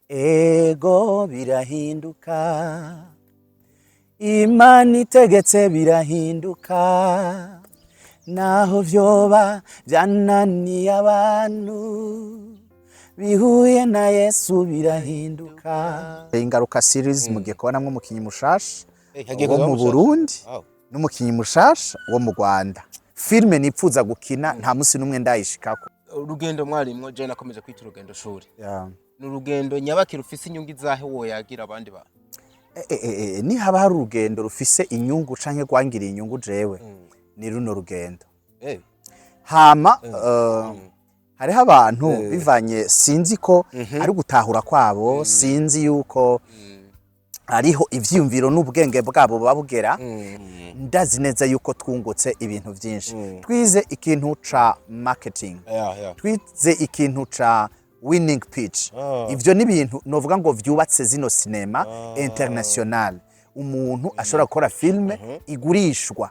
Ego, birahinduka. Imana itegetse birahinduka, naho vyoba vyananiye abantu, bihuye na Yesu birahinduka. Ingaruka series, mugiye kubonamwo umukinyi mushasha Hagiye wo kuza mu mushasha. Burundi n'umukinyi mushasha wo mu Rwanda. Filme nipfuza gukina, nta musi n'umwe ndayishikako. Urugendo mwarimwo, je nakomeje kwita urugendo shuri, ni urugendo nyabaki rufise inyungu izahe woyagira abandi bantu? Nihaba hari urugendo rufise inyungu canke rwangiriye inyungu jewe, ni runo rugendo. Hama hariho abantu bivanye, sinzi ko ari gutahura kwabo, sinzi yuko hariho ivyiyumviro n'ubwenge bwabo buba bugera. Ndazi neza yuko twungutse ibintu vyinshi. Twize ikintu ca marketing, twize ikintu ca winning pitch. Ivyo ni ibintu novuga ngo vyubatse zino sinema international. Umuntu ashobora gukora filme igurishwa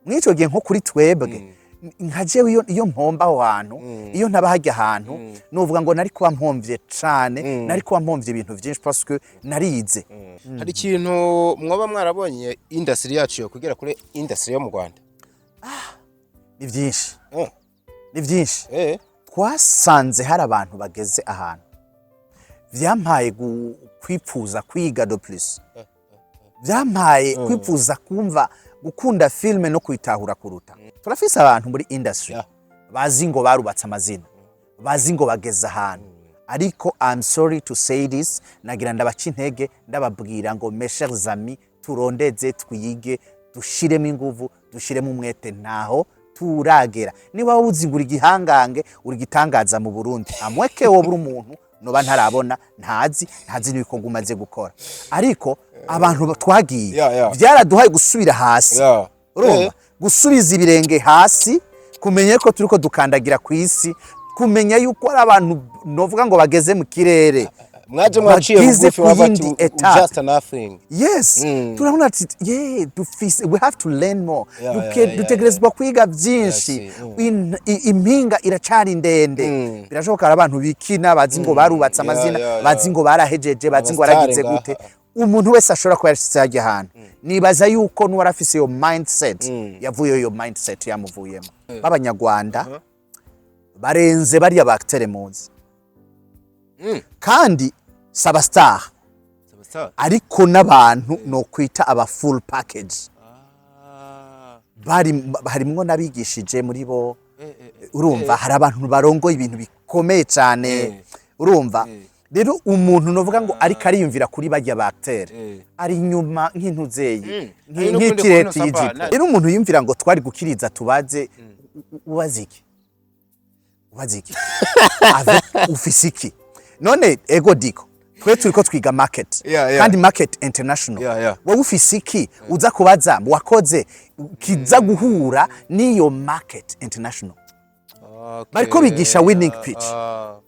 mw'ico gihe. Nko kuri twebwe, nka jewe, iyo mpomba aho hantu, iyo ntaba hajya ahantu, novuga ngo nari kuba mpomvye cane, nari kuba mpomvye ibintu vyinshi parce que narize. Hari ikintu mwoba mwarabonye industry yacu yo kugera kuri industry yo mu Rwanda? Ni vyinshi. Ni vyinshi. Twasanze hari abantu bageze ahantu vyampaye kwipfuza kwiga de plus, vyampaye kwipfuza kumva gukunda filme no kuyitahura kuruta. Turafise abantu muri industry bazi ngo barubatse amazina, bazi ngo bageze ahantu, ariko I'm sorry to say this, nagira ndabaca intege, ndababwira ngo mes chers amis, turondeze, twige, dushiremo inguvu, dushiremo umwete, ntaho turagera. Niba uzi ngo uri igihangange, uri igitangaza mu Burundi, amweke wowe uri umuntu noba ntarabona, ntazi n'ibikorwa umaze gukora, ariko abantu twagiye byaraduhaye gusubira hasi. Urumva, gusubiza ibirenge hasi, kumenya ko turiko dukandagira ku isi, kumenya yuko ari abantu novuga ngo bageze mu kirere. Mwaje mwaciye Bageze bugufi ku waba yindi ati étape. just nothing. Yes. Turabona ati ye dufise, we have to learn more. Dutegerezwa kwiga byinshi. Yes. Impinga iracari ndende. Birashoboka hari abantu bikina bazi ngo barubatse amazina, bazi ngo barahejeje, bazi ngo Abasitari baragize ngaha. gute. Umuntu wese ashobora kuba yarashitse hajya ahantu, nibaza yuko n'uwari afise iyo mindset yavuyeyo, iyo mindset yamuvuyemo. B'abanyarwanda barenze bariya ba acteur muzi, kandi saba star, Sawa. ariko n'abantu no kwita aba full package. Bari harimwo n'abigishije muri bo. Urumva, hari abantu barongoye ibintu bikomeye cyane. Urumva rero, umuntu novuga ngo ariko ariyumvira kuri bajya ba acteur, ari inyuma nk'intuzeyi, Hari n'ukundi nk'ikireti kuntu saba, y'ijipo. Rero umuntu yumvira ngo twari gukiriza, tubaze, ubaze iki? Ubaze iki? Ufise iki none? Ego diko twe turiko twiga market, kandi market international. Wowe ufise iki uza kubaza wakoze kiza guhura n'iyo market international? Bariko bigisha winning pitch.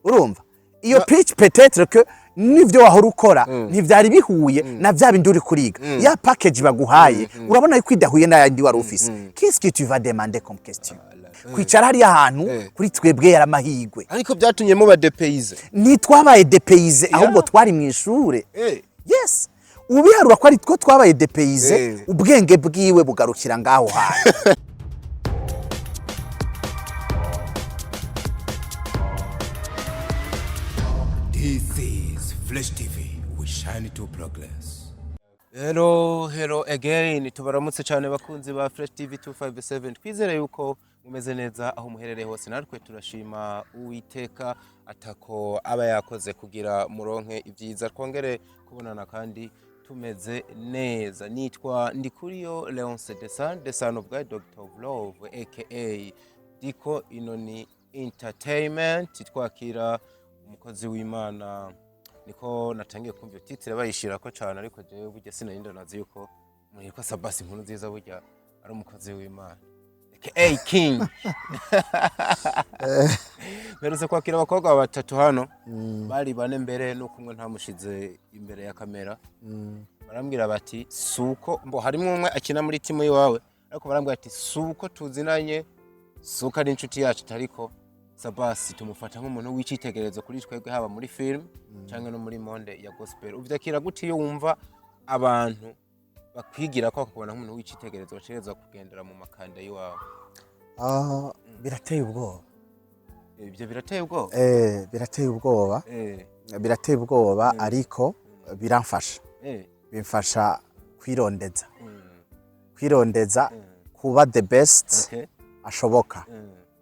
Urumva iyo pitch, peut-être que nivyo wahora ukora ntivyari bihuye na vya bindi uri kuriga. Ya package baguhaye, urabona yuko idahuye n'ayandi wari ufise. Qu'est-ce que tu vas demander comme question? Kwicara hariya hantu, kuri twebwe yari amahirwe. Ariko byatumye muba dépaysé. Ntitwabaye dépaysé, ahubwo twari mu ishure. Yes, ubiharura ko ari two twabaye dépaysé. Ubwenge bwiwe bugarukira ngaho hantu. This is Flash TV. We shine to progress. Hello, hello again. Tubaramutse cyane bakunzi ba Fresh TV 257. Twizere yuko mumeze neza aho muherereye hose. Natwe turashima Uwiteka atako aba yakoze kugira muronke ibyiza, twongere kubonana kandi tumeze neza. Nitwa Ndikuriyo Leonce Desan, the son of God, Doctor of Love, aka Diko Inoni Entertainment. Twakira umukozi w'Imana, niko natangiye kumva iyo titre bayishirako cyane, ariko jewe burya sinari nazi yuko muhirwa Sabasi inkuru nziza burya ari umukozi w'Imana, aka King. Mperutse kwakira abakobwa batatu hano, bari bane mbere, nuko umwe ntamushize imbere ya kamera. Barambwira bati suko mbo harimo umwe akina muri timu y'iwawe, ariko barambwira ati suko tuzinanye, suko ari inshuti yacu, ariko Sabasi tumufata nk'umuntu w'icitegererezo kuri twebwe, haba muri film canke no muri monde ya gospel. Uvyakira gute iyo wumva abantu bakwigira ko bakakubona nk'umuntu w'icitegererezo bategerezwa kugendera mu makanda y'iwawe? Ah, birateye ubwoba. Ibyo birateye ubwoba. Birateye ubwoba. Birateye ubwoba, ariko biramfasha. Bimfasha kwirondeza, kwirondeza kuba the best ashoboka.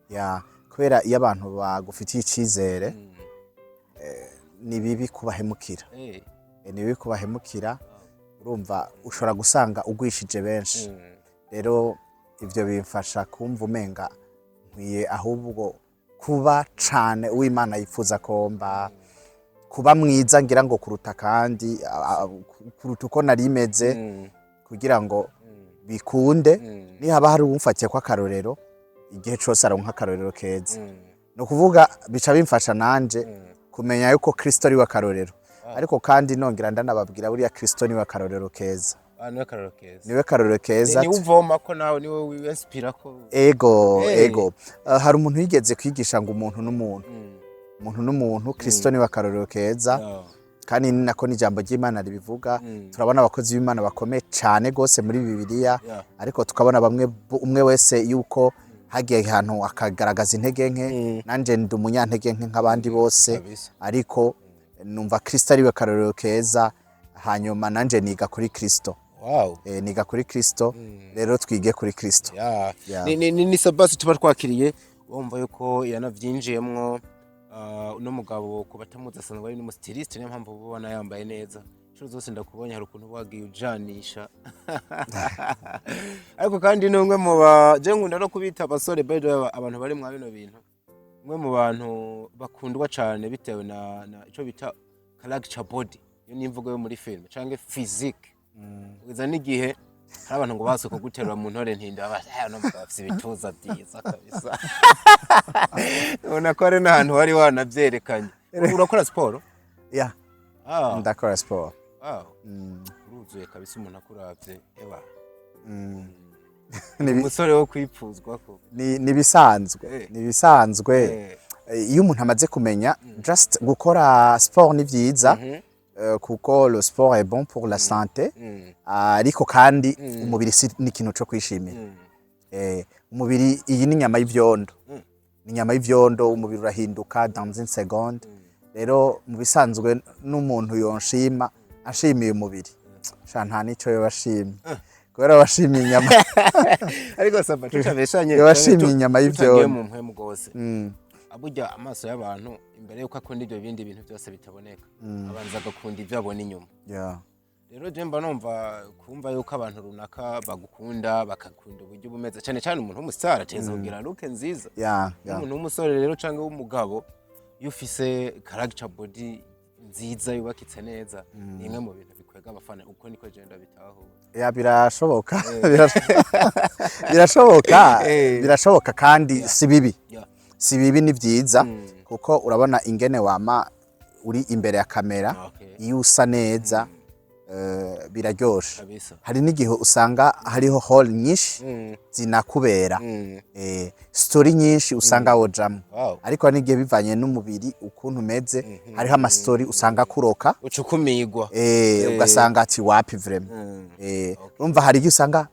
Ya, kubera iyo abantu bagufitiye icizere, ni bibi kubahemukira. Ni bibi kubahemukira. Urumva ushobora gusanga ugwishije benshi. Rero ivyo bimfasha kumva umenga nkwiye ahubwo kuba cane uw'Imana yifuza ko mba, kuba mwiza ngira ngo kuruta kandi kuruta uko nari meze, kugira ngo bikunde. Nihaba hari uwumfatiye ko akarorero, igihe cose aronka akarorero keza. Ni ukuvuga bica bimfasha nanje kumenya yuko Kristo ari we akarorero. Ariko kandi nongera ndanababwira, buriya Kristo niwe akarorero keza. Ah, niwe akarorero keza. Niwe akarorero keza. Ni uvoma ko nawe niwe winspira ko? Ego. Ego. Hari umuntu yigeze kwigisha ngo umuntu n'umuntu, umuntu n'umuntu, Kristo niwe akarorero keza. Kandi ni nako n'ijambo ry'Imana ribivuga. Turabona abakozi b'Imana bakomeye cyane gose muri Bibiliya, ariko tukabona bamwe umwe wese yuko hagiye ahantu akagaragaza intege nke. Nanje ndi umunyantege nke nk'abandi bose, ariko numva Kristo ariwe karorero keza, hanyuma nanje niga kuri Kristo. Niga kuri Kristo. Rero twige kuri Kristo. Yeah. Ni Sabasi tuba twakiriye, wumva yuko yanavyinjiyemwo. Uno mugabo, ku batamuzi, asanzwe ari n'umu styliste, niyo mpamvu uba ubona yambaye neza inshuro zose. Ndakubonye hari ukuntu wagiye ujanisha, ariko kandi ni umwe mu ba je nkunda no kubita abasore, by the way, abantu bari mwa bino bintu, umwe mu bantu bakundwa cane bitewe na ico bita character body, iyo ni imvugo yo muri film, canke physique, kugeza n'igihe hari abantu ngo basuka kuguterura mu ntore ntinda bati: "Aya no mugabo afise ibituza vyiza kabisa." Ubona ko hari n'ahantu wari wanavyerekanye. Urakora siporo? Yeah. Ndakora siporo. Uruzuye kabisa, umuntu akuravye eba Ni umusore wo kwipfuzwa ko. Ni bisanzwe. Ni bisanzwe. Iyo umuntu amaze kumenya just gukora sport ni vyiza, kuko le sport est bon pour la santé. Ariko kandi umubiri si ni ikintu co kwishimira. Umubiri iyi ni inyama y'ivyondo, ni inyama y'ivyondo. Umubiri urahinduka dans une seconde. Rero mu bisanzwe n'umuntu yonshima ashimiye umubiri, sha nta nico yoba ashimye, kubera bashimiye inyama. Ariko saba tutabeshanye, Yabashimiye inyama tutagiye y'ivyondo. mu mpwemu gose, burya amaso y'abantu, imbere yuko akunda ibyo bindi bintu byose bitaboneka, abanza agakunda ibyo abona inyuma. Rero je mba numva kumva yuko abantu runaka bagukunda, bakakunda uburyo bumeze, cyane cyane umuntu w'umusitari ateza kugira look nziza. Umuntu w'umusore rero cyangwa w'umugabo, iyo ufise character body nziza yubakitse neza, ni imwe mu bintu bikwega abafana. Uko niko je ndabitahura. Ya, birashoboka. Birashoboka. Birashoboka kandi si bibi. Si bibi, ni byiza, kuko urabona ingene wama uri imbere ya kamera, iyo usa neza, biraryoshe. Hari n'igihe usanga hariho rôle nyinshi zinakubera, story nyinshi usanga wojamwo, ariko hari n'igihe bivanye n'umubiri ukuntu umeze, hariho ama story usanga kuroka. Ucukumigwa. Ugasanga ati wapi vraiment. Urumva hari igihe usanga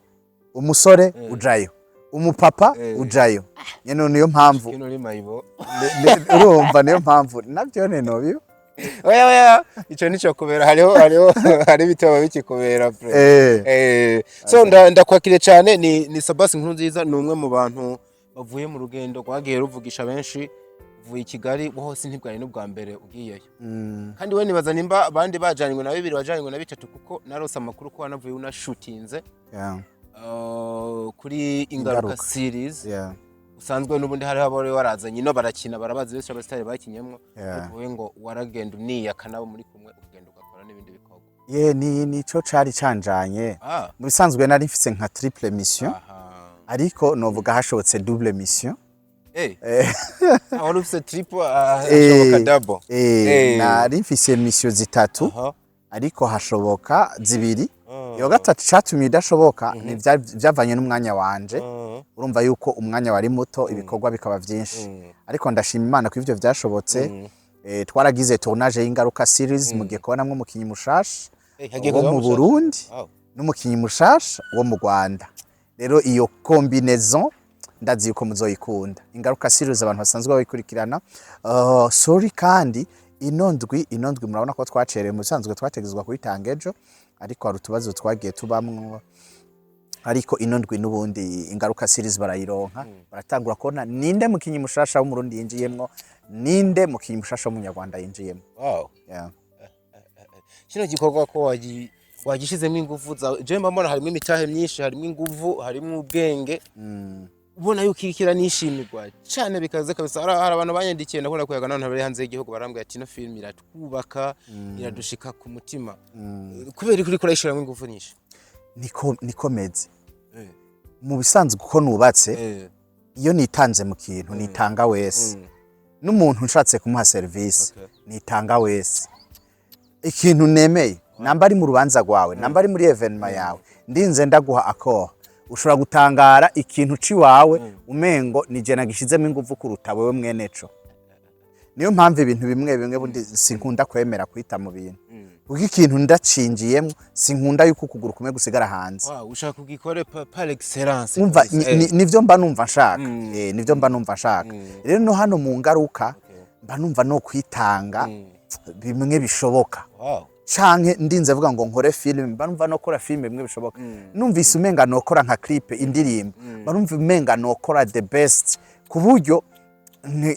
umusore ujayo, umupapa ujayo nyene, niyo mpamvu. Kino uri mayibo. Urumva niyo mpamvu navyo nobiba. Oya, oya, ico nico kubera hariho hari bitaba bikikubera pre. So ndakwakiriye cyane. Ni Sabasi Nkuru Nziza, ni umwe mu bantu bavuye mu rugendo rwagiye ruvugisha benshi. Uvuye i Kigali hose, ntibwari n'ubwa mbere ugiyeyo. Kandi we nibaza nimba abandi bajanywe na bibiri, wajanywe na bitatu, kuko narose amakuru ko wanavuye unashutinze kuri Ingaruka Ingaruka. series. Usanzwe n'ubundi hariho abari warazanye ino barakina, barabazi benshi abasitari bakinyemwo. Ariko wowe ngo waragenda uniyaka nabo muri kumwe, ukagenda ugakora n'ibindi bikorwa. Ye, ni nico cari canjanye. Mu bisanzwe nari mfise nka triple mission, ariko novuga hashobotse double mission. Wari ufise triple, hashoboka double. Nari mfise mission zitatu, ariko hashoboka zibiri. Iyo gatatu catumye idashoboka ni vyavanye n'umwanya wanje. Urumva yuko umwanya wari muto, ibikorwa bikaba vyinshi, ariko ndashima Imana ko ivyo vyashobotse. Twaragize tournage y'Ingaruka series, mugiye kubonamwo umukinyi mushasha Hagiye wo kuza mu mushasha. Burundi n'umukinyi mushasha wo mu Rwanda. Rero iyo combinaison ndazi yuko muzoyikunda. Ingaruka series, abantu basanzwe bayikurikirana. Sorry, kandi ino ndwi murabona ko twacerewe. Mu bisanzwe twategezwa kuyitanga ejo, ariko hari utubazo twagiye tubamwo. Ariko ino ndwi n'ubundi Ingaruka series barayironka, baratangura kubona ninde mukinyi mushasha w'Umurundi yinjiyemwo, ninde mukinyi mushasha w'Umunyarwanda yinjiyemwo. Yeah. Kino gikorwa ko wagishizemo ingufu zawe, je mba mbona harimo imitahe myinshi, harimo ingufu, harimo ubwenge, ubona yuko iriko iranishimirwa cane bikaze kabisa. Hari abantu banyandikiye, ndakunda kuyaga n'abantu bari hanze y'igihugu, barambwira ati: "Ino film iratwubaka, iradushika ku mutima." Kubera ko uriko urayishiramwo ingufu nyinshi. Niko meze mu bisanzwe uko nubatse. Iyo nitanze mu kintu, nitanga wese. N'umuntu nshatse kumuha serivisi, nitanga wese. Ikintu nemeye, namba ari mu rubanza rwawe, namba ari muri événement yawe, ndinze ndaguha accord, ushobora gutangara ikintu ciwawe umengo ni je nagishizemo inguvu kuruta wewe mweneco. Niyo mpamvu ibintu bimwe bimwe bundi sinkunda kwemera kwita mu bintu, kuko ikintu ndacinjiyemo sinkunda yuko ukuguru kumwe gusigara hanze. Wow, ushaka ugikore par excellence Umva, kabisa. nivyo mba numva nshaka. Nivyo mba numva nshaka. Rero no hano mu Ngaruka mba numva no kwitanga bimwe bishoboka, canke ndinze vuga ngo nkore film, mba numva no kora film bimwe bishoboka. Numvise umenga nokora nka clip, indirimbo, mba numva umenga nokora the best, ku buryo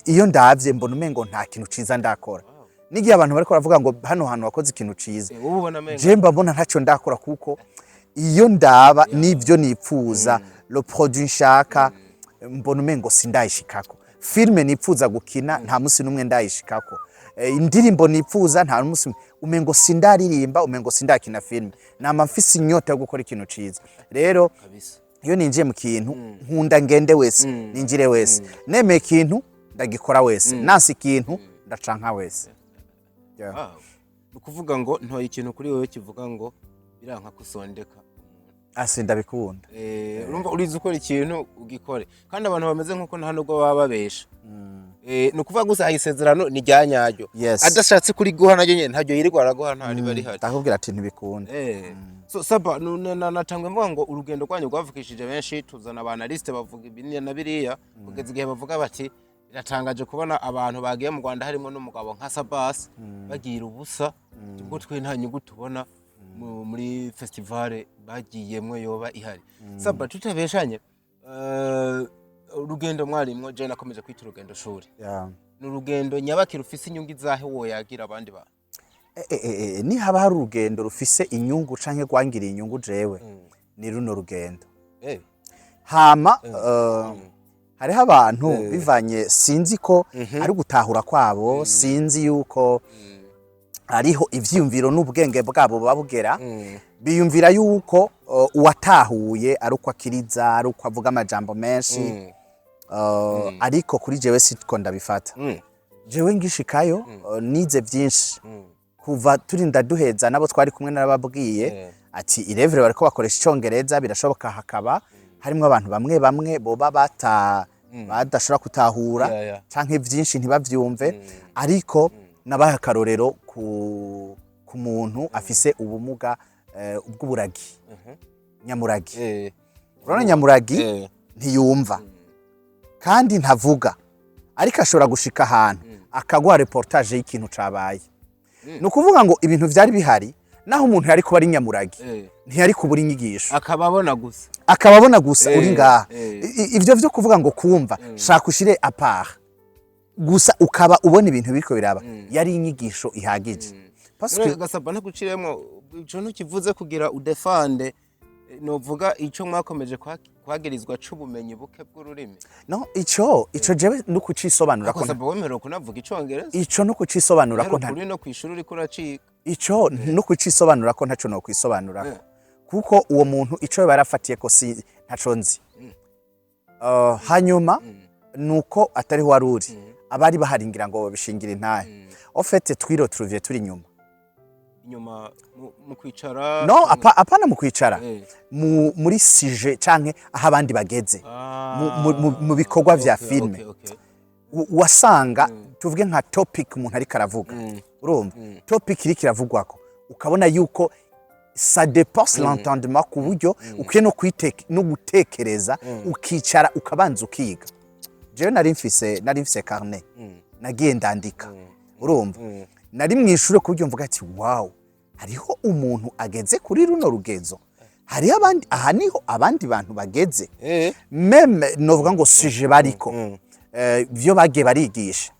iyo ndavye mbona umengo nta kintu ciza ndakora. N'igihe abantu bariko baravuga ngo hano hantu wakoze ikintu ciza, Wowe ubona amenga je mba mbona ntacyo ndakora, kuko iyo ndaba n'ibyo nipfuza, le produit nshaka, mbona umengo sindayishikako. Film nipfuza gukina, nta musi n'umwe ndayishikako. Indirimbo nipfuza, nta musi umengo sindaririmba, umengo sindakina film. Nama mfise inyota yo gukora ikintu ciza. Rero iyo ninjiye mu kintu, nkunda ngende wese, ninjire wese. Nemeye ikintu, ndagikora wese. Nansi ikintu, ndacanka wese. Yeah. Wow. Ni ukuvuga ngo ntoye ikintu kuri wewe kivuga ngo biranka kusondeka umuntu. Asi ndabikunda. Urumva urizi ukora ikintu ugikore, kandi abantu bameze nk'uko nta nubwo baba babesha. Ni ukuvuga gusa aha isezerano ni rya nyaryo. Adashatse kuriguha naryo nyene ntaryo yirirwa araguha, nta riba rihari. Ndakubwira ati ntibikunda. So Saba, natangwe mvuga ngo urugendo rwanyu rwavugishije benshi, tuzana aba analyste bavuga ibi na biriya, kugeza igihe bavuga bati biratangaje kubona abantu bagiye mu Rwanda harimo n'umugabo nka Sabas bagira ubusa, ubwo twe nta nyungu tubona muri festival bagiyemwo yoba ihari. Saba, tutabeshanye, urugendo mwarimwo, je nakomeje kwita urugendo shuri, ni urugendo nyabaki rufise inyungu izahe woyagira abandi bantu? Nihaba hari urugendo rufise inyungu canke rwangiriye inyungu jewe, ni runo rugendo. Hama hariho abantu bivanye, sinzi ko ari gutahura kwabo, sinzi yuko hariho ivyiyumviro n'ubwenge bwabo buba bugera, biyumvira yuko uwatahuye ari uko akiriza, ari uko avuga amajambo menshi. Ariko kuri jewe siko ndabifata. Jewe ngishikayo, nize vyinshi. Kuva turinda duheza, nabo twari kumwe narababwiye ati irevure bariko bakoresha Icongereza, birashoboka hakaba harimwo abantu bamwe bamwe boba badashobora gutahura canke vyinshi ntibavyumve. Ariko nabaye akarorero ku muntu afise ubumuga bw'uburagi, nyamuragi. Urabona nyamuragi, ntiyumva kandi ntavuga, ariko ashobora gushika ahantu akaguha reportage y'ikintu cabaye. Ni ukuvuga ngo ibintu vyari bihari, naho umuntu yari kuba ari nyamuragi, ntiyari kubura inyigisho. Akaba abona gusa. Akaba abona gusa, uri ngaha. Ivyo vyo kuvuga ngo kumva, shaka ushire à part gusa, ukaba ubona ibintu biriko biraba, yari inyigisho ihagije. Parce que Gasaba, ntaguciremwo, ico ntukivuze kugira udefande, novuga ico mwakomeje kwagirizwa c'ubumenyi buke bw'ururimi. No, ico jewe no kucisobanura ko Ariko Saba, wemerewe kunavuga Icongereza. Ico no kucisobanura ko nta Uri no kw'ishuri uriko uraciga. Ico no kucisobanura ko ntaco no kwisobanura, kuko uwo muntu ico barafatiye ko si ntaco nzi. Hanyuma nuko atariho wari uri, abari bahari ngira ngo babishingira intahe. Au fait twiretrouviye turi inyuma. Inyuma mu kwicara? No, apana mu kwicara, muri sujet canke aho abandi bageze mu bikorwa vya filme. Wasanga tuvuge nka topic umuntu ariko aravuga, urumva, topic iriko iravugwako, ukabona yuko ça dépasse l'entendement, ku buryo ukwiye no gutekereza, ukicara, ukabanza ukiga. Jewe nari mfise carnet, nagiye ndandika, urumva, nari mu ishure, ku buryo mvuga ati: "Wow, hariho umuntu ageze kuri runo rugezo, hariho abandi, aha niho abandi bantu bageze." Même novuga ngo sujet bariko, vyo bagiye barigisha,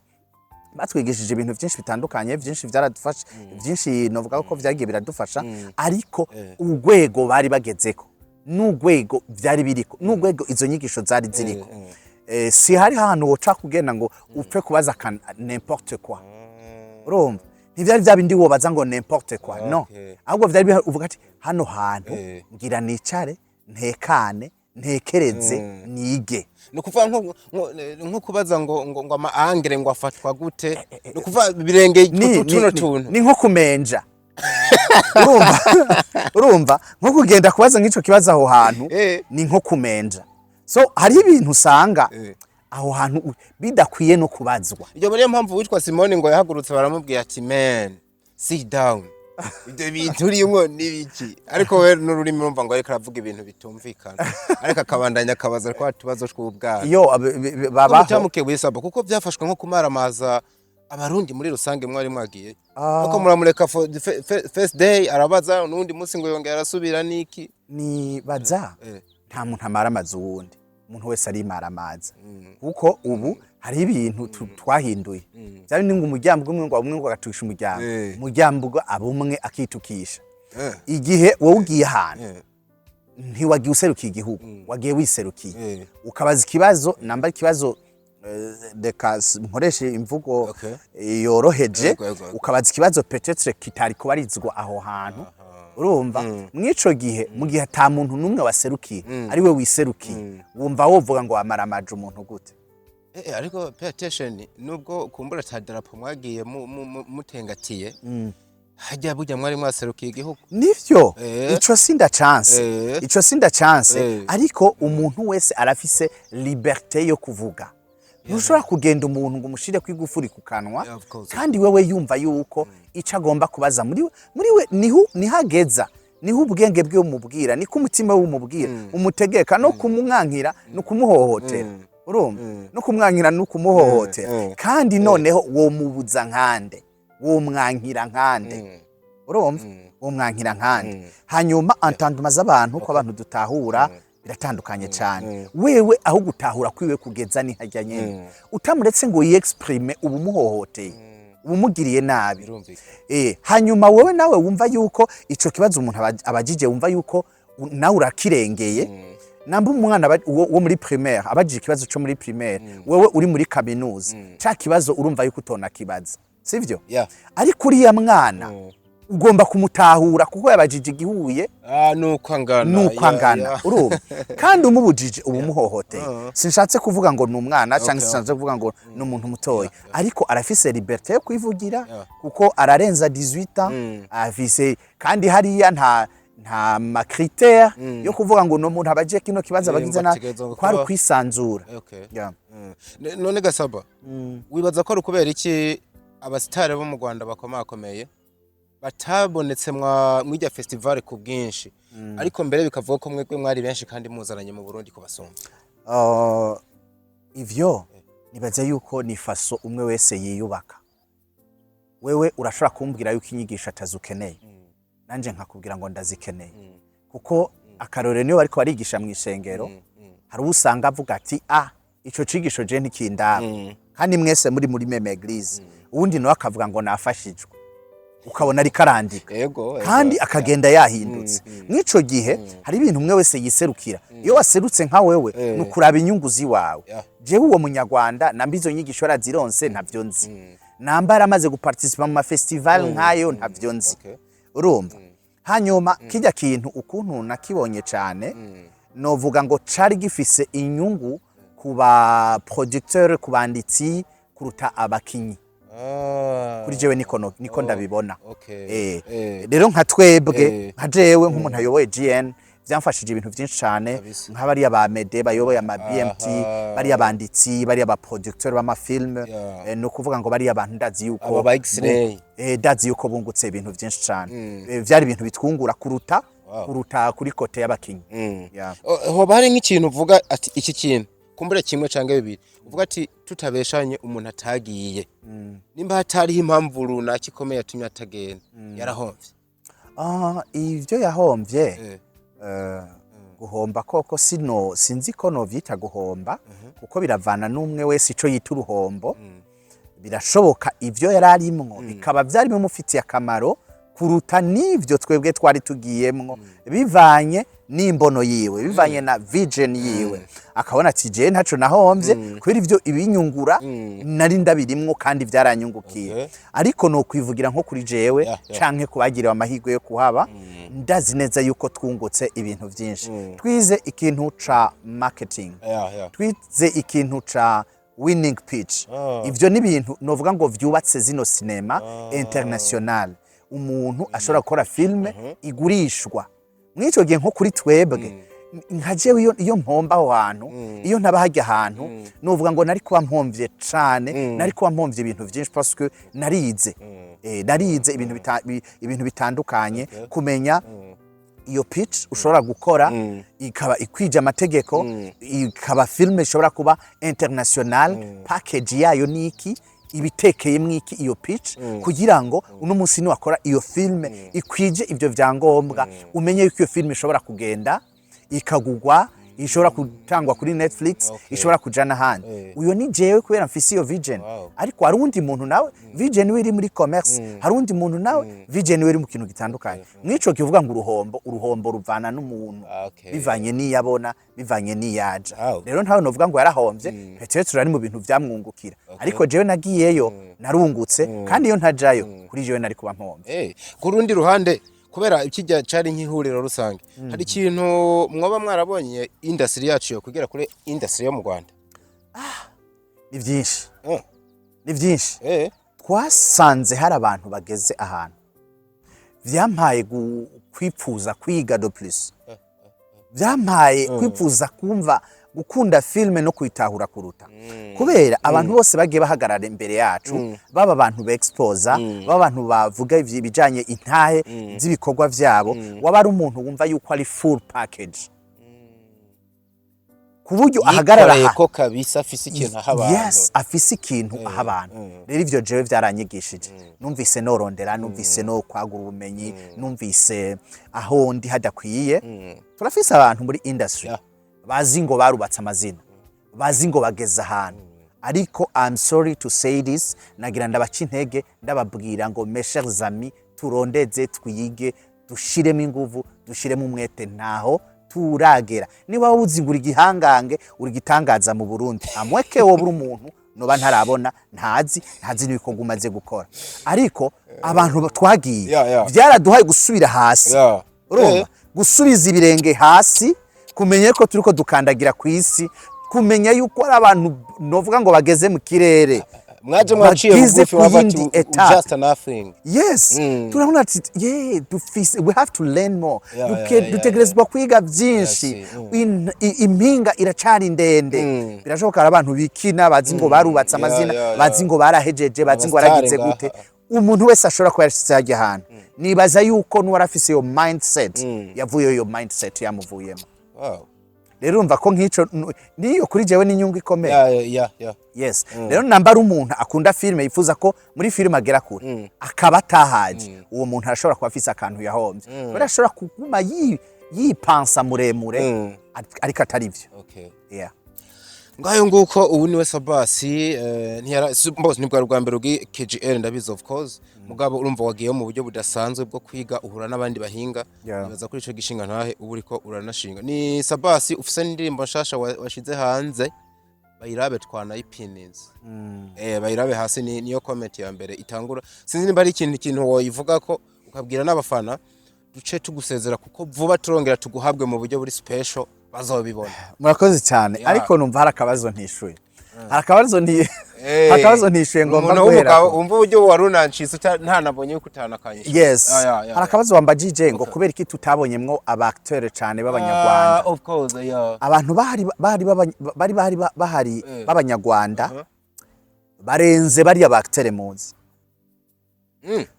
batwigishije ibintu byinshi bitandukanye, byinshi byaradufasha, byinshi novuga ko vyagiye biradufasha, ariko urwego bari bagezeko n'urwego vyari biriko n'urwego izo nyigisho zari ziriko, si hari ahantu woca kugenda ngo upfe kubaza n'importe quoi. Urumva, ntivyari vya bindi wobaza ngo n'importe quoi, no. Ahubwo vyari uvuga ati: "Hano hantu ngira nicare, ntekane, ntekereze, nige." Ni ukuvuga nko kubaza ngo ama angle ngo afatwa gute, ni ukuvuga birengeye tuno tuntu. Ni nko kumenja, urumva, nko kugenda kubaza nk'ico kibazo aho hantu, ni nko kumenja. So hariho ibintu usanga aho hantu bidakwiye no kubazwa. Iyo niyo mpamvu witwa Simoni ngo yahagurutse, baramubwira ati: "Man, sit down, ibyo bintu urimwo ni biki?" Ariko we n'ururimi, urumva ngo ariko aravuga ibintu bitumvikana, ariko akabandanya akabaza twa tubazo tw'ubwana. Iyo babaho. Mutamuke wisaba kuko byafashwe nko kumaramaza Abarundi muri rusange. Mwari mwagiye, ariko muramureka for the first day arabaza, n'undi munsi ngo yongera arasubira, niki? Nibaza nta muntu amaramaza uwundi, umuntu wese arimaramaza, kuko ubu hari ibintu twahinduye. Byari ni ngo umuryango umwe ngo umwe ngo agatukisha umuryango, umuryango ubwo aba umwe akitukisha. Igihe wowe ugiye ahantu, ntiwagiye userukiye igihugu, wagiye wiserukiye, ukabaza ikibazo, namba ikibazo, reka nkoreshe imvugo yoroheje, Yego, yego, yego. ukabaza ikibazo peut-être kitari kubarizwa aho hantu, urumva, mw'ico gihe, mu gihe ata muntu n'umwe waserukiye, ari we wiserukiye, wumva wovuga ngo wamaramaje umuntu gute? Ariko pay attention, nubwo kumbura ta darapo mwagiye mutengatiye hajya, burya mwari mwaserukiye igihugu. Nivyo, ico sinda chance, ico sinda chance, ariko umuntu wese arafise liberté yo kuvuga. Ntushobora kugenda umuntu ngo umushire kwigufuri ku kanwa, Yeah, of course. kandi wewe yumva yuko ico agomba kubaza muri we niho nihageza, niho ubwenge bwe bumubwira, niko umutima we umubwira, umutegeka. No kumumwankira no kumuhohotera, urumva, no kumwankira no kumuhohotera. Kandi noneho womubuza nkande? Womwankira nkande? Urumva, womwankira nkande? Hanyuma entendement z'abantu, ko abantu dutahura biratandukanye cyane. Wewe aho gutahura kwiwe kugeza ni hajya nyene, utamuretse ngo yexprime, uba umuhohoteye, uba umugiriye nabi. Birumvikana. Hanyuma wowe nawe wumva yuko ico kibazo umuntu abajije, wumva yuko nawe urakirengeye. Namba umwana wo muri primaire abajije ikibazo co muri primaire, wewe uri muri kaminuza, ca kibazo urumva yuko utonakibaza, sivyo? Yeah. Ariko uriya mwana ugomba kumutahura, kuko yabajije igihuye Ah, nuko angana. nuko angana, urumva, kandi umubujije uba umuhohoteye. Sinshatse kuvuga ngo ni umwana cyangwa sinshatse kuvuga ngo ni umuntu mutoya, ariko arafise liberté yo kwivugira, kuko ararenza 18 ans afise. Kandi hariya nta ma critère yo kuvuga ngo ni umuntu abaje kino kibazo abagize ngo na ategerezwa kwari ukwisanzura. Yeah. None gasaba, wibaza ko ari ukubera iki abasitari bo mu Rwanda bakomakomeye batabonetse mw'irya festival ku bwinshi, ariko mbere bikavuga ko mwebwe mwari benshi kandi muzananye mu Burundi kubasumba? Ivyo nibaza yuko ni façon umwe wese yiyubaka. Wewe urashobora kumbwira yuko inyigisho atazukeneye, nanje nkakubwira ngo ndazikeneye, kuko akarorero niyo bariko barigisha mu ishengero, hari uwo usanga avuga ati: "Ah, ico cigisho je ntikindaba," kandi mwese muri même église. Uwundi nawe akavuga ngo nafashijwe, ukabona ariko arandika, kandi akagenda yahindutse. Mw'ico gihe hari ibintu umwe wese yiserukira. Iyo waserutse nka wewe, ni ukuraba inyungu ziwawe. Jewe uwo Munyarwanda, namba izo nyigisho yarazironse, ntavyo nzi. Namba yaramaze guparticipa mu mafestival nk'ayo, ntavyo nzi. Urumva, hanyuma kijya kintu ukuntu nakibonye cyane, novuga ngo cari gifise inyungu ku ba producteur, ku banditsi, kuruta abakinyi. Kuri jewe niko niko ndabibona. Rero nka twebwe, nka jewe nk'umuntu ayoboye GN, byamfashije ibintu byinshi cyane. Nka bariya ba Mede bayoboye ama BMT, bariya banditsi, bariya ba producteur b'ama film, ni ukuvuga ngo bariya bantu ndazi yuko Aba ba X-Ray. Ndazi yuko bungutse ibintu byinshi cyane. Byari ibintu bitwungura kuruta kuruta kuri côté y'abakinyi. Yeah. Hoba hari nk'ikintu uvuga ati iki kintu, kumbure kimwe canke bibiri, uvuga ati tutabeshanye, umuntu atagiye, nimba hatariho impamvu runaka ikomeye yatumye atagenda, yarahomvye? Ah, ivyo yahomvye, guhomba koko sino sinzi ko novyita guhomba, kuko biravana n'umwe wese ico yita uruhombo. Birashoboka ivyo yari arimwo bikaba vyari bimufitiye akamaro kuruta n'ivyo twebwe twari tugiyemwo, bivanye n'imbono yiwe, bivanye na vision yiwe, akabona ati jewe ntaco nahomvye kubera ivyo ibinyungura nari ndabirimwo kandi vyaranyungukiye. Ariko no kwivugira nko kuri jewe canke kubagiriwe amahirwe yo kuhaba, ndazi neza yuko twungutse ibintu vyinshi. Twize ikintu ca marketing, twize ikintu ca winning pitch. Ivyo ni ibintu novuga ngo vyubatse zino sinema international, umuntu ashobora gukora film igurishwa mw'ico gihe. Nko kuri twebwe, nka jewe, iyo mpomba aho hantu, iyo ntaba hajya ahantu, novuga ngo nari kuba mpomvye cane, nari kuba mpomvye ibintu vyinshi, parce que narize, narize ibintu ibintu bitandukanye, kumenya iyo pitch ushobora gukora ikaba ikwije amategeko, ikaba film ishobora kuba international, package yayo niki, ibitekeyemwo iki iyo pitch, kugira ngo uno munsi niwakora iyo film ikwije ivyo vyangombwa, umenye yuko iyo film ishobora kugenda ikagugwa, ishobora gutangwa kuri Netflix, ishobora kuja n'ahandi. Uyo ni jewe kubera mfise iyo vision. Ariko hari uwundi muntu nawe vision we iri muri commerce, hari uwundi muntu nawe vision we iri mu kintu gitandukanye. Mwico kivuga ngo uruhombo, uruhombo ruvana n'umuntu, bivanye n'iyo abona, bivanye n'iyaja. Rero ntawe novuga ngo yarahomvye, peut-être turari mu bintu vyamwungukira, ariko jewe nagiyeyo narungutse, kandi iyo ntajayo kuri jewe nari kuba mpomvye. Ku rundi ruhande, kubera ikijya cari nk'ihuriro rusange, hari ikintu mwoba mwarabonye industry yacu yo kugera kuri industry yo mu Rwanda? Ni vyinshi. Ni vyinshi. Twasanze hari abantu bageze ahantu vyampaye kwipfuza kwiga de plus, vyampaye kwipfuza kumva gukunda film no kuyitahura kuruta, kubera abantu bose bagiye bahagarara imbere yacu, baba abantu bexposa, baba abantu bavuga ibijanye intahe z'ibikorwa vyabo, waba ari umuntu wumva yuko ari full package, ku buryo ahagarara Yikoreye ko kabisa afise ikintu aha abantu. Yes, afise ikintu aha abantu. Rero ivyo jewe vyaranyigishije, numvise norondera, numvise no kwagura ubumenyi, numvise aho ndi hadakwiye. Turafise abantu muri industry bazi ngo barubatse amazina, bazi ngo bageze ahantu, ariko I'm sorry to say this, nagira ndabaca intege, ndababwira ngo mes chers amis, turondeze, twige, dushiremo inguvu, dushiremo umwete, ntaho turagera. Niba wowe uzi ngo uri igihangange, uri igitangaza mu Burundi, amweke wowe uri umuntu noba ntarabona, ntazi n'ibikorwa umaze gukora, ariko abantu twagiye byaraduhaye gusubira hasi. Urumva, gusubiza ibirenge hasi, kumenya ko turiko dukandagira ku isi, kumenya yuko ari abantu novuga ngo bageze mu kirere. Mwaje mwaciye Bageze bugufi, ku wava yindi ati étape. just nothing. Yes, turabona ati yeah, dufise, we have to learn more. Dutegerezwa kwiga byinshi. Impinga iracari ndende. Birashoboka hari abantu bikina bazi ngo barubatse amazina, bazi ngo barahejeje, bazi ngo Abasitari baragize ngaha. gute. Umuntu wese ashobora kuba yarashitse hajya ahantu, nibaza yuko n'uwari afise iyo mindset yavuyeyo, iyo mindset yamuvuyemo. Rero urumva ko nk'ico niyo kuri jewe n'inyungu ikomeye. Yes, rero namba ari umuntu akunda filime, yifuza ko muri filime agera kure, akaba atahaje, uwo muntu arashobora kuba afise akantu yahombye, kubera ashobora kuguma yipansa muremure, ariko atari vyo. Yeah. Ngayo nguko, ubu niwe Sabasi. Ntiyara mbose nibwo rwa mbere ugiye KGL, ndabizi of course, mugabo urumva wagiyeyo mu buryo budasanzwe bwo kwiga, uhura n'abandi bahinga. Nibaza kuri ico gishinga ntahe ubu uriko uranashinga. Ni Sabasi ufise n'indirimbo nshasha washize hanze, bayirabe, twanayipininze, bayirabe hasi, ni niyo comment ya mbere itangura. Sinzi nimba ari ikintu woyivuga ko ukabwira n'abafana, duce tugusezera, kuko vuba turongera tuguhabwe mu buryo buri special, bazobibona. Murakoze cyane. Yeah. Ariko numva hari akabazo ntishuye, hari akabazo nti Akabazo ntishuye ngomba Umuntu guhera w'umugabo, wumva uburyo wari unancitse ntanabonye yuko utanakanyishe. Yes. Ah, yeah, Hari akabazo wambajije ngo kubera iki tutabonyemwo aba acteur cane b'Abanyarwanda. Ah, of course, yeah. Abantu bahari b'Abanyarwanda barenze bariya ba acteur muzi.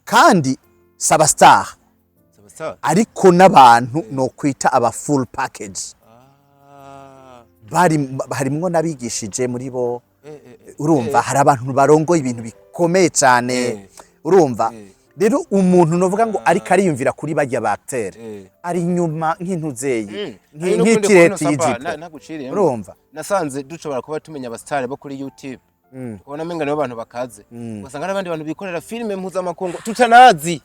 Kandi saba star. Sawa sawa. Ariko n'abantu no kwita aba full package. Bari harimwo n'abigishije muri bo. Urumva, hari abantu barongoye ibintu bikomeye cyane. Urumva, rero umuntu novuga ngo ariko ariyumvira kuri barya ba acteur ari inyuma nk'intuzeyi, Hari n'ukundi nk'ikireti kuntu Saba, y'ijipo. Naguciriyemo. Urumva. Nasanze dushobora kuba tumenya abasitari bo kuri YouTube, tukabona amenga nibo bantu bakaze, ugasanga hari abandi bantu bikorera filime mpuzamakungu tutanazi.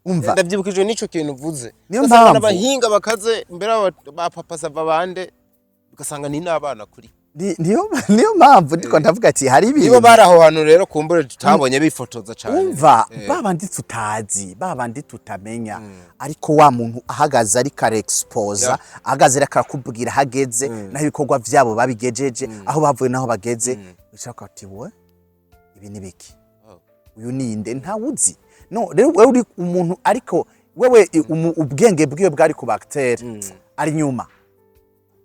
Umva. Ndabyibukijwe n'ico kintu uvuze. Niyo Ugasanga mpamvu. n'abahinga bakaze mbere ba Papa Sava bande, ugasanga ni n'abana kuri Niyo mpamvu ndiko ndavuga ati hari nibo ibintu bari aho hantu rero kumbure tutabonye bifotoza cane. Umva, babandi tutazi, babandi tutamenya, ariko wa muntu ahagaze ariko arexposa, ahagaze ariko arakubwira ahageze naho ibikorwa vyabo babigejeje, aho bavuye naho bageze, ushaka ati: "We, ibi ni biki?" Oh. Uyu ninde? Ntawuzi. No rero wewe uri umuntu, ariko wewe ubwenge bwiwe bwari ku ba acteur, ari nyuma,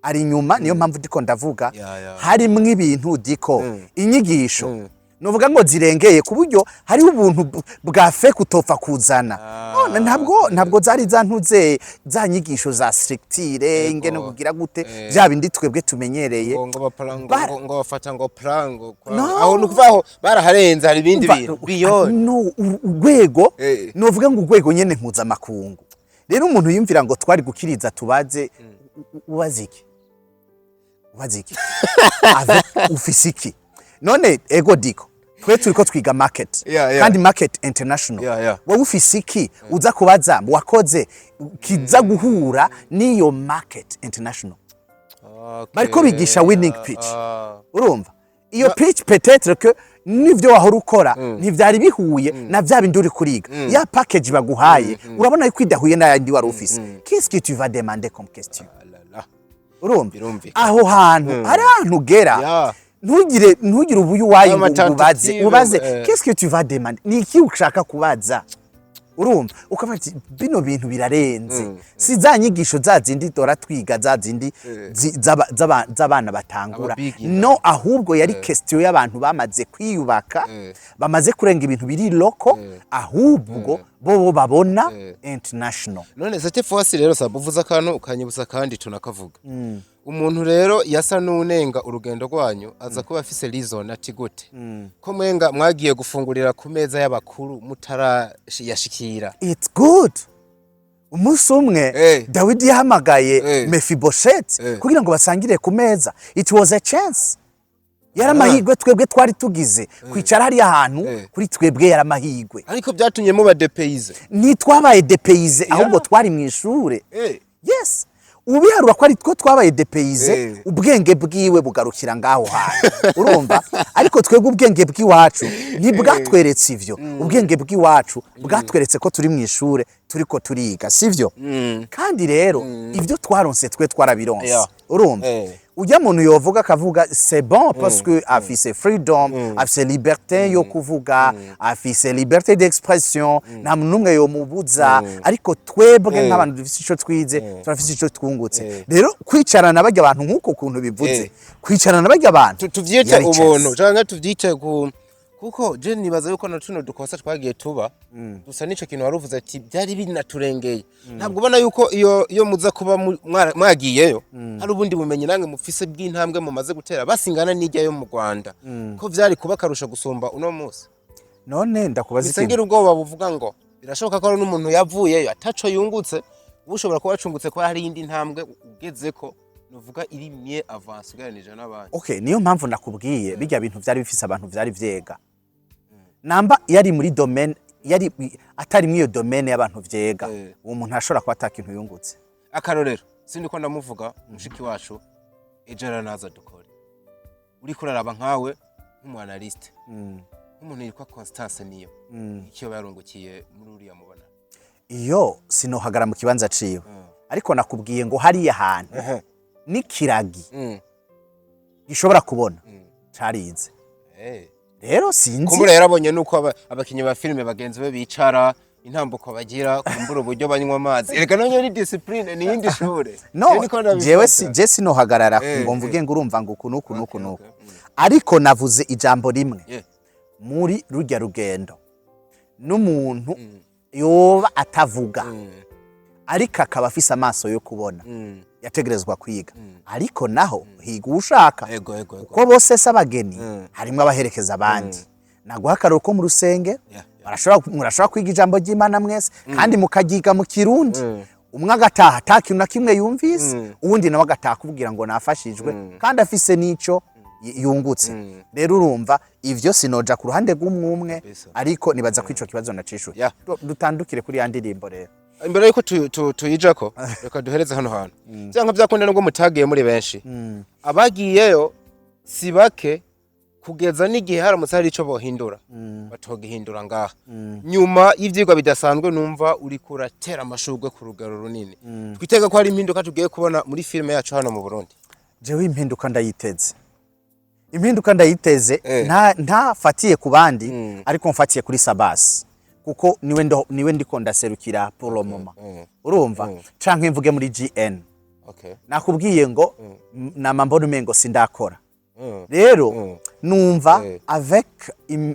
ari inyuma. Niyo mpamvu ndiko ndavuga harimwo ibintu diko inyigisho nuvuga ngo zirengeye, ku buryo hariho ubuntu bwa fake utopfa kuzana. None ntabwo zari za ntuze, za nyigisho za structure, ingene kugira gute, bya bindi twebwe tumenyereye. Ngo bapara ngo ngo bafata ngo plan ngo No. Aho ni ukuvuga aho baraharenze, hari ibindi Umva, bintu beyond. No, urwego novuga ngo urwego nyene mpuzamakungu. Rero umuntu yumvira ngo twari gukiriza tubaze, ubaze iki? Ubaze iki? Ufise iki none? Ego diko twe turiko twiga market kandi market international. Wowe ufise iki uza kubaza wakoze kiza guhura n'iyo market international? Bariko bigisha winning pitch. Urumva, iyo pitch, peut-être que nivyo wahora ukora ntivyari bihuye na vya bindi uri kuriga. Ya package baguhaye, urabona yuko idahuye n'ayandi wari ufise. Qu'est-ce que tu vas demander comme question? Ah là là. Urumva, Birumvikana. aho hantu hari ahantu ugera, ntugire ubuyu wayi ngo Ama ubaze tentative, ubaze. Qu'est-ce que tu vas demander? Ni iki ushaka kubaza? Urumva, ukavuga ati bino bintu birarenze, si za nyigisho za zindi dora twiga, za zindi z'abana batangura. Aba beginner. No, ahubwo yari question y'abantu bamaze kwiyubaka, bamaze kurenga ibintu biri local, ahubwo bo babona international. None cette fois rero, Saba, uvuze akantu ukanyibutsa kandi tunakavuga. Umuntu rero yasa n'unenga urugendo rwanyu aza kuba afise reason, ati gute ko mwenga mwagiye gufungurira ku meza y'abakuru mutarayashikira? It's good. Umunsi umwe Dawidi yahamagaye Mefibosheti kugira ngo basangire ku meza. It was a chance, yari amahirwe twebwe twari tugize kwicara hariya hantu. Kuri twebwe yari amahirwe. Ariko byatumye muba dépaysés? Ntitwabaye dépaysés, ahubwo twari mu ishure. Yes, ubiharura ko ari two twabaye dépaysés. Ubwenge bwiwe bugarukira ngaho hantu, urumva? Ariko twebwe ubwenge bw'iwacu ntibwatweretse ivyo. Ubwenge bw'iwacu bwatweretse ko turi mu ishure, turiko turiga, sivyo? Kandi rero ivyo twaronse twe twarabironse. Urumva, ujya muntu yovuga akavuga c'est bon parce que afise freedom, afise liberté yo kuvuga, afise liberté d'expression, nta muntu n'umwe yomubuza. Ariko twebwe nk'abantu dufise ico twize, turafise ico twungutse. Rero kwicarana barya abantu nk'uko kuntu bivuze, kwicarana barya abantu Tuvyite yari ubuntu chance. Canke tuvyite ku kuko je nibaza yuko na tuno dukosa twagiye tuba dusa n'ico kintu wari uvuze ati byari binaturengeye. Ntabwo ubona yuko iyo muza kuba mwagiyeyo hari ubundi bumenyi namwe mufise bw'intambwe mumaze gutera basingana n'ijya yo mu Rwanda, ko vyari kuba akarusho gusumba uno munsi? None ndakubaza ikintu. Bisengira ubwoba buvuga ngo birashoboka ko hari n'umuntu yavuyeyo ataco yungutse, uba ushobora kuba wacungutse ko hari iyindi ntambwe ugezeko, nuvuga iri mieux avancée ugereranije n'abandi. Okay, niyo mpamvu nakubwiye bijya bintu vyari bifise abantu vyari vyega. Namba yari muri domaine, yari atari muri iyo domaine y'abantu vyega, uwo muntu ashobora kuba atakintu yungutse. Akarorero, sindi ko ndamuvuga, mushiki wacu ejo aranaza dukore, uriko uraraba nkawe nk'umu analyste, nk'umuntu yitwa Constance, niyo icyo yarungukiye muri uriya mubona? Iyo sinohagara mu kibanza ciwe, ariko nakubwiye ngo hariya hantu n'ikiragi gishobora kubona carize. Rero sinzi. Kumbura yarabonye nuko abakinyi ba filime bagenzi be bicara, intambuko bagira, kumbura uburyo banywa amazi. Erega nonye ni discipline, ni yindi shure. No. Je niko ndabifata. Jewe si je sinohagarara ngo mvuge ngo urumva ngo uku nuku nuku nuku, ariko navuze ijambo rimwe muri rujya rugendo n'umuntu yoba atavuga ariko akaba afise amaso yo kubona, yategerezwa kwiga. Ariko naho higa uwushaka, Ego ego ego. kuko bose si abageni, harimwo abaherekeza abandi. Naguha akararo ko mu rusenge, murashobora kwiga ijambo ry'Imana mwese kandi mukaryiga mu Kirundi, umwe agataha ata kintu na kimwe yumvise, uwundi nawe agataha akubwira ngo nafashijwe, kandi afise n'ico yungutse. Rero urumva ivyo sinoja ku ruhande rw'umwe, ariko nibaza ko ico kibazo nacishuye. Dutandukire kuri ya ndirimbo rero. Imbere yuko tuyijako, reka duhereze hano hantu. Vyanka vyakunda, nubwo mutagiye muri benshi, abagiyeyo si bake, kugeza n'igihe haramutse hari ico bohindura batogihindura ngaha. Nyuma y'ivyigwa bidasanzwe, numva uriko uratera amashurwe ku rugero runini, twitega ko hari impinduka tugiye kubona muri filime yacu hano mu Burundi. Jewe impinduka ndayiteze, impinduka ndayiteze. Ntafatiye ku bandi, ariko mfatiye kuri Sabasi, kuko niwe ndiko ndaserukira pour le moment. Urumva, canke mvuge muri GN. Nakubwiye ngo nama mbona umengo sindakora. Rero numva avec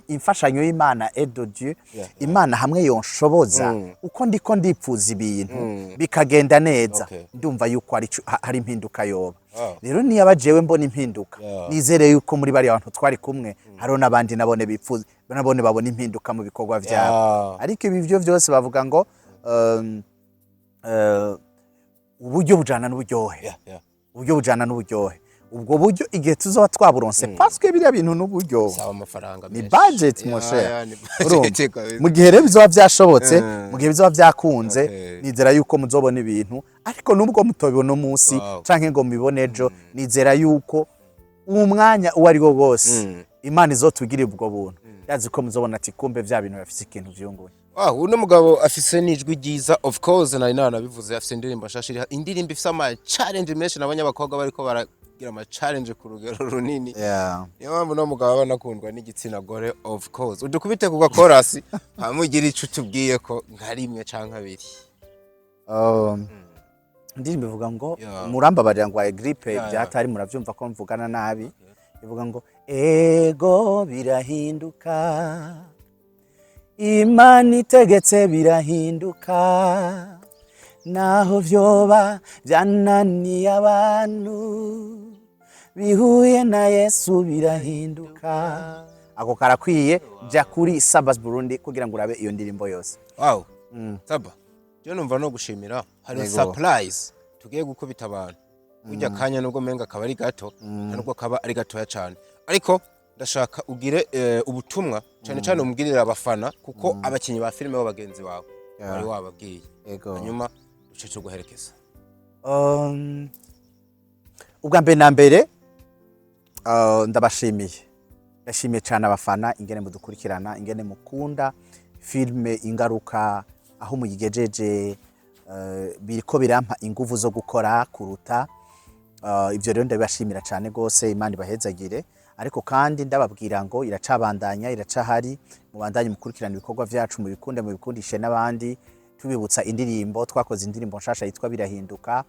imfashanyo y'Imana et de Dieu, Imana hamwe yonshoboza uko ndiko ndipfuza ibintu bikagenda neza, ndumva yuko hari impinduka yoba. Rero niba jewe mbona impinduka, nizere yuko muri bariya bantu twari kumwe hariho n'abandi nabone bipfuza, nabone babona impinduka mu bikorwa vyabo. Ariko ibi byo byose bavuga ngo uburyo bujana n'uburyohe. Uburyo bujana n'uburyohe. Ubwo buryo igihe tuzoba twaburonse, parce que biriya bintu n'uburyo. Saba amafaranga Ni menshi. budget, mon cher. Yeah, ni Urumva? budget kabisa. Mu gihe rero bizoba byashobotse, mu gihe bizoba byakunze, nizera yuko muzobona ibintu. Ariko nubwo mutobibona umunsi canke ngo mubibone ejo, nizera yuko uwo mwanya uwo ari wo wose Imana izotugirira ubwo buntu, yazi ko muzobona ati kumbe vya bintu bafise ikintu vyunguye. Wow, uno mugabo afise n'ijwi ryiza. Of course nari nanabivuze, afise indirimbo nshasha iriho, indirimbo ifise ama challenge menshi. Nabonye abakobwa bariko baragira ama challenge ku rugero runini. Niyo mpamvu uno mugabo aba anakundwa n'igitsina gore. Of course udukubite ku gakorasi, hama ugire ico utubwiye ko nka rimwe canke abiri. Indirimbo ivuga ngo, murambabarira ngo aye grippe, byatari muravyumva ko mvugana nabi. Ivuga ngo: ego birahinduka, Imana itegetse birahinduka, naho vyoba vyananiye abantu, bihuye na Yesu birahinduka. Ako karakwiye. Jya kuri Sabas Burundi kugira ngo urabe iyo ndirimbo yose. Wow, Saba, je numva no gushimira. Hari surprise tugiye gukubita abantu burya kanya, nubwo menga akaba ari gato, nta nubwo kaba ari gatoya cyane, ariko ndashaka ugire ubutumwa cyane cyane umubwirire abafana, kuko abakinyi ba filime bo bagenzi bawe wari wababwiye. Hanyuma duce tuguherekeza. Ubwa mbere na mbere, ndabashimiye, ndashimiye cyane abafana, ingene mudukurikirana, ingene mukunda filime Ingaruka, aho muyigejeje, biriko birampa inguvu zo gukora kuruta. Ibyo rero ndabibashimira cyane rwose, Imana ibahezagire. Ariko kandi ndababwira ngo iracabandanya, iracahari, mubandanye mukurikirana ibikorwa vyacu, mubikunde, mubikundishe n'abandi. Tubibutsa indirimbo twakoze, indirimbo nshasha yitwa Birahinduka.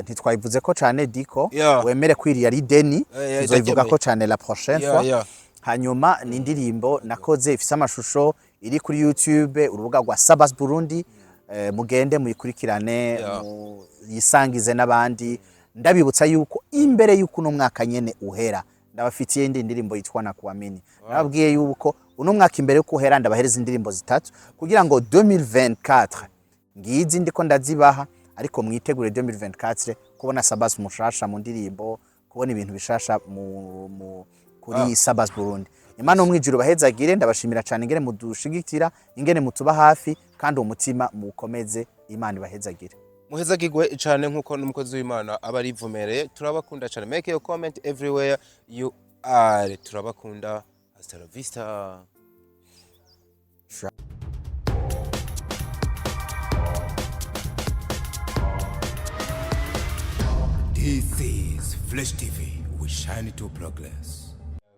Ntitwayivuze ko cane diko, wemere kwiriya ari deni, tuzoyivuga ko cane la prochaine fois. Hanyuma ni indirimbo nakoze ifise amashusho, iri kuri YouTube, urubuga rwa Sabas Burundi. Mugende muyikurikirane, muyisangize n'abandi. Ndabibutsa yuko imbere yuko uno mwaka nyene uhera, ndabafitiye indi ndirimbo yitwa Nakuamini. Nababwiye yuko uno mwaka imbere yuko uhera ndabahereza indirimbo zitatu kugira ngo 2024 ngizi ndiko ndazibaha, ariko mwitegure 2024 kubona Sabas mushasha mu ndirimbo, kubona ibintu bishasha mu kuri Sabas Burundi. Imana umwijuru bahezagire. Ndabashimira cyane ingene mudushigikira, ingene mutuba hafi, kandi uwo mutima mukomeze. Imana ibahezagire. Muhezagirwe cyane nk'uko n'umukozi w'Imana aba arivumereye. Turabakunda cyane. Make your comment everywhere you are. Turabakunda. Hasta la vista. This is Flash TV. We shine to progress.